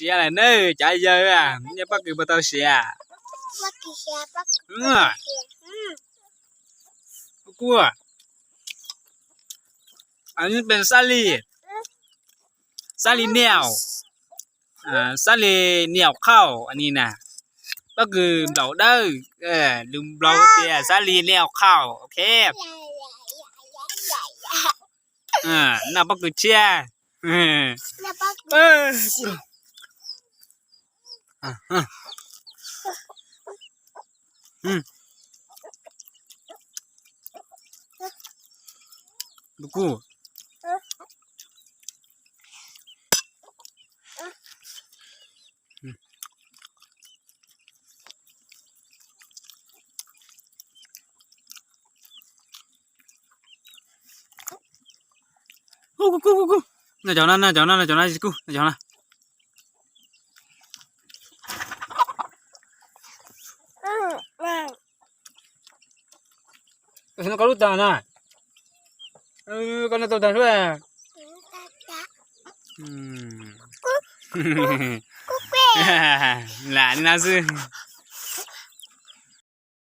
Siav lawm na, cov yawg, nej pob kws puas tau siav? Kuv, peb xab li, xab li niam, xab li niam khauj ni na. Pob kws nplaum dawb, lus Nplog tias xab li niam khauj, ok. Noj pob kws tshiab. Kuv, kuv, kuv, kuv. Noj cov no, noj cov no, noj cov no tsis kub, noj cov no. Koj lub tag na. Koj noj tau tag xwb. Lam li no xwb.